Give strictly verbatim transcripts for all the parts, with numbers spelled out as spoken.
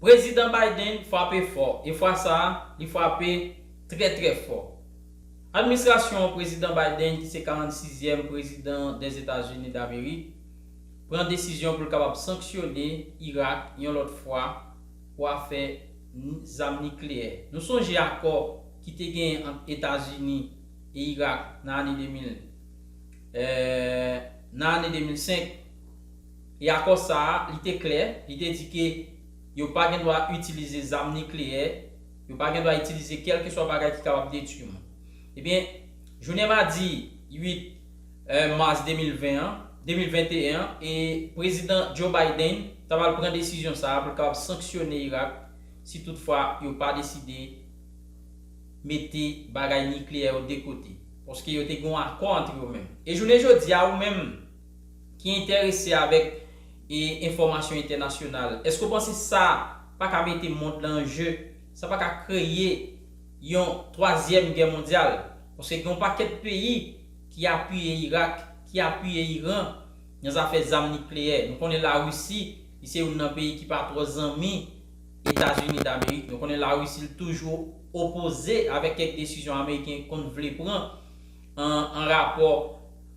Prezidan Biden frape fò, e fwa sa a, li frape trè, trè fò. Administrasyon Prezidan Biden, ki se karannsizyèm prezidan Dèzetazini Damerik, pran desizyon pou l kapab sanksyone Irak yon lòt fwa pou afè n- zam nikleyè. Nou sonje akò ki te genyen ant Etazini e Irak nan ane de mil, nan ane de mil senk. E akò sa a, li te klè, li te di ke yo pa gen dwa itilize zam nikleyè, yo pa gen dwa itilize kèlkeswa bagay ki kapab detwi moun. Ebyen, jounen madi uit mas de mil ven an, de mil venteyen an, e Prezidan Joe Biden ta pral pran desizyon sa a pou l kapab sanksyone Irak si toutfwa yo pa deside mete bagay nikleyè yo de kote. Paske yo te gen yon akò ant yo menm. E jounen jodi a, ou menm ki enterese avèk e, enfòmasyon entènasyonal, èske w panse sa pa ka mete mond lan an je? Sa pa ka kreye yon twazyèm gè mondyal? Paske gen yon pakèt peyi ki apiye Irak, ki apiye Iran nan zafè zam nikleyè. Nou konnen Larisi, li se youn nan peyi ki pa twò zanmi Etazini Damerik. Nou konnen Larisi, li toujou opoze avèk kèk desizyon ameriken konn vle pran an, an rapò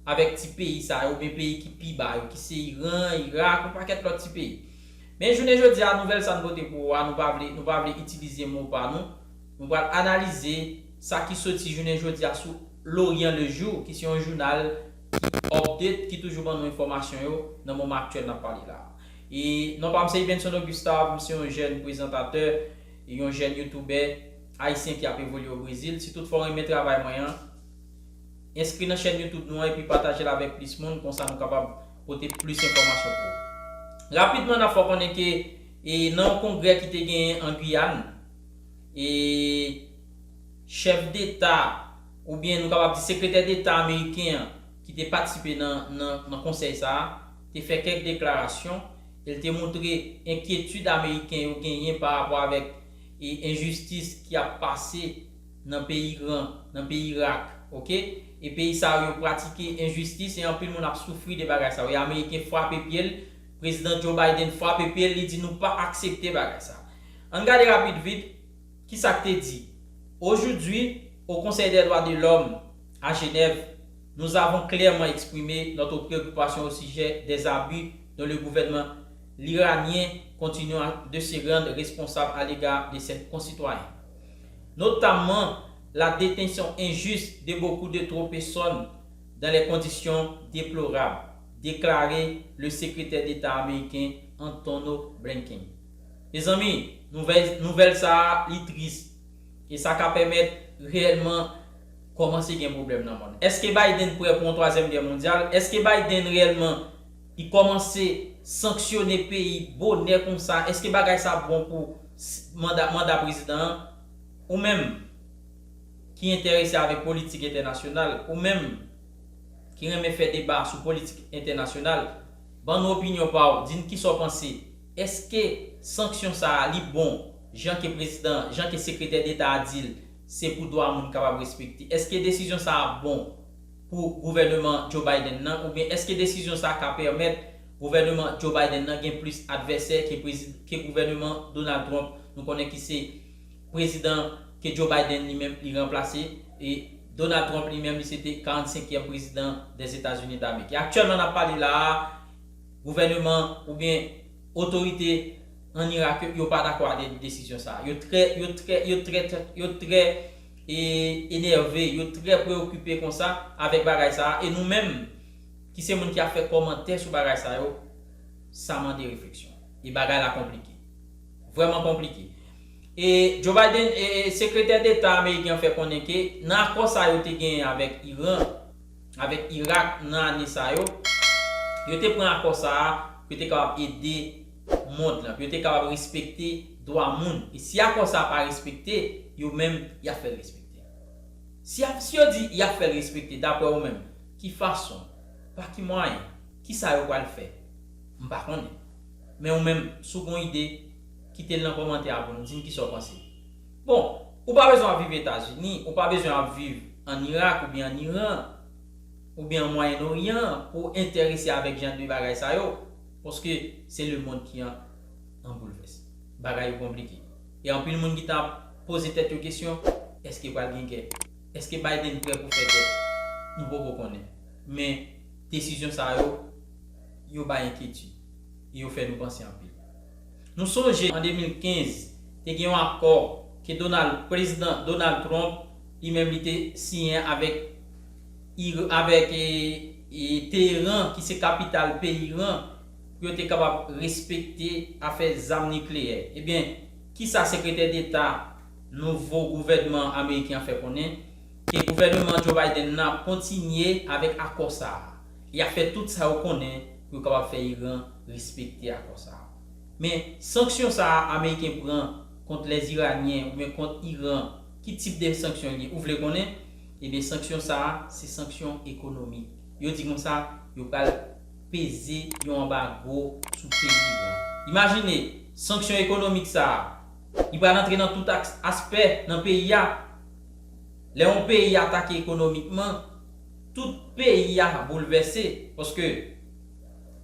avèk ti peyi sa yo, oubyen peyi ki pi ba yo, ki se Iran, Irak, yon pakèt lòt ti peyi. Men jounen jodi a, nouvèl sa n pote pou ou a, nou pa vle, nou pa vle itilize mo pa nou. Nou pral analize sa ki soti jounen jodi a sou L'Orient le Jour, ki se yon jounal ki update, ki toujou ban nou enfòmasyon yo nan moman aktyèl n ap pale la. E non pa m se Ibenson Augustin, m se yon jèn prezantatè, yon jèn youtubè ayisyen ki ap evolye o Brezil. Si toutfwa w renmen travay mwen an, enskri nan chèn YouTube nou an epi pataje l avèk plis moun, konsa nou kapab pote plis enfòmasyon pou ou. Rapidman, n ap fè w konnen ke e, nan yon kongrè ki te genyen an Giyàn, e, chèf deta, oubyen nou kapab di sekretè deta ameriken an, ki te patisipe nan, nan, nan konsèy sa a, te fè kèk deklarasyon, e l te montre enkyetid ameriken yo genyen pa rapò avèk e, enjistis ki ap pase nan peyi Iran, nan peyi Irak, oke? E peyi sa yo, yo pratike enjistis e anpil moun ap soufri de bagay sa yo. E ameriken frape pye l, prezidan Joe Biden frape pye l, li di nou pa aksepte bagay sa. Ann gade rapid vit, kisa k te di? Aujourd'hui, au Conseil des droits de l'homme à Genève, nous avons clairement exprimé notre préoccupation au sujet des abus dont le gouvernement l'Iranien continue de se rendre responsable à l'égard de ses concitoyens, notamment la détention injuste de beaucoup de trop personnes dans les conditions déplorables, déclaré le secrétaire d'État américain Antonio Blinken. Mezanmi, nouvèl, nouvèl sa a, li tris. E sa ka pèmèt reyèlman kòmanse gen pwoblèm nan mond. Èske Biden prè pou yon twazyèm gè mondyal? Èske Biden reyèlman li kòmanse sanksyone peyi bonè konsa? Èske bagay sa bon pou s- manda, manda prezidan an? Ou menm ki enterese avèk politik entènasyonal, ou menm ki renmen fè deba sou politik entènasyonal, ban nou opinyon pa w, di n kisa w panse. Èske sanksyon sa a li bon, jan ke prezidan, jan ke sekretè deta a di l, se pou dwa moun kapab respekte? Èske desizyon sa a bon pou gouvèneman Joe Biden nan, oubyen èske desizyon sa a ka pèmèt gouvèneman Joe Biden nan gen plis advèsè ke, ke gouvèneman Donald Trump, nou konnen ki se prezidan ke Joe Biden li menm li ranplase, e Donald Trump li menm li se te karannsenkyèm prezidan Dèzetazini Damerik. E aktyèlman n ap pale la a, gouvèneman oubyen otorite an Irak yo, yo pa dakò ak desizyon sa a. Yo trè, yo trè, yo trè, yo trè e, enève, yo trè preokipe konsa avèk bagay sa a. E nou menm, ki se moun ki ap fè kòmantè sou bagay sa yo, sa mande refleksyon. E bagay la konplike. Vrèman konplike. E Joe Biden, e, e sekretè deta ameriken an fè konnen ke nan akò sa yo te genyen avèk Iran, avèk Irak nan ane sa yo, yo te pran akò sa a pou yo te kapab ede mond lan, pou yo te kapab respekte dwa moun. E si akò sa a pa respekte, yo menm, y ap fè l respekte. Si, a, si yo di y ap fè l respekte, daprè ou menm, ki fason, pa ki mwayen, kisa yo pral fè? M pa konnen. Men ou menm, si w gen yon ide, kite l nan kòmantè a pou nou, di m kisa w panse. Bon, ou pa bezwen ap viv Etazini, ou pa bezwen ap viv ann Irak oubyen ann Iran, oubyen an Mwayen Oryan pou w enterese avèk jan de bagay sa yo, paske se lemonn ki an, an boulvès. bagay yo konplike. E anpil moun ki ta poze tèt yo kesyon, èske pral gen gè? Èske Biden prè pou fè gè? Nou poko konnen. Men desizyon sa yo, yo bay enkyetid. E yo fè nou panse anpil. Nou sonje an de mil kenz, te gen yon akò ke Donald, prezidan Donald Trump, li menm li te siyen avèk Ir-, avèk e, e Teheran, ki se kapital peyi Iran, pou yo te kapab respekte afè zam nikleyè. Ebyen, kisa sekretè deta nouvo gouvènman ameriken an fè konnen? Ke gouvènman Joe Biden nan ap kontinye avèk akò sa a. Y ap fè tout sa yo konnen pou yo kapab fè Iran respekte akò sa a. Men, sanksyon sa a ameriken pran kont lèziranyen oubyen kont Iran, ki tip de sanksyon l ye? Ou vle konnen? Ebyen, sanksyon sa a, se sanksyon ekonomik. Yo di konsa, yo pral peze yon anbago sou peyi Iran. Imajine, sanksyon ekonomik sa a, li pral antre nan tout aks-, aspè nan peyi a. Lè yon peyi atake ekonomikman, tout peyi a boulvèse, paske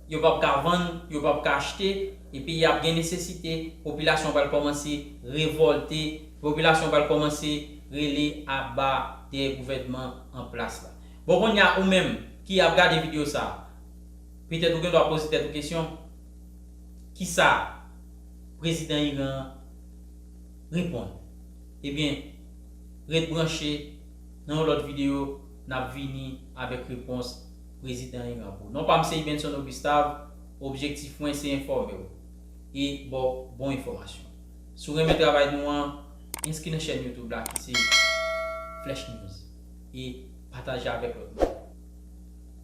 yo p ap ka vann, yo p ap ka achte, e peyi a ap gen nesesite, popilasyon pral kòmanse revòlte, popilasyon pral kòmanse rele aba dèyè gouvènman an plas la. Bon, kounye a, ou menm ki ap gade videyo sa a, petèt ou gen dwa poze tèt ou kesyon, kisa prezidan Iran an reponn? Ebyen, ret branche, nan yon lòt videyo, n ap vini avèk repons prezidan Iran pou ou. Non pa m se Ibenson Augustave, objektif mwen se enfòme w e ba w bon enfòmasyon. Si w renmen travay nou an, enskri nan chèn YouTube la ki se Flèch News e pataje avèk lòt moun.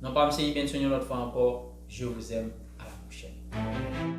Non pa m se Ibenson, yon lòt fwa ankò, je vous aime, à la prochaine.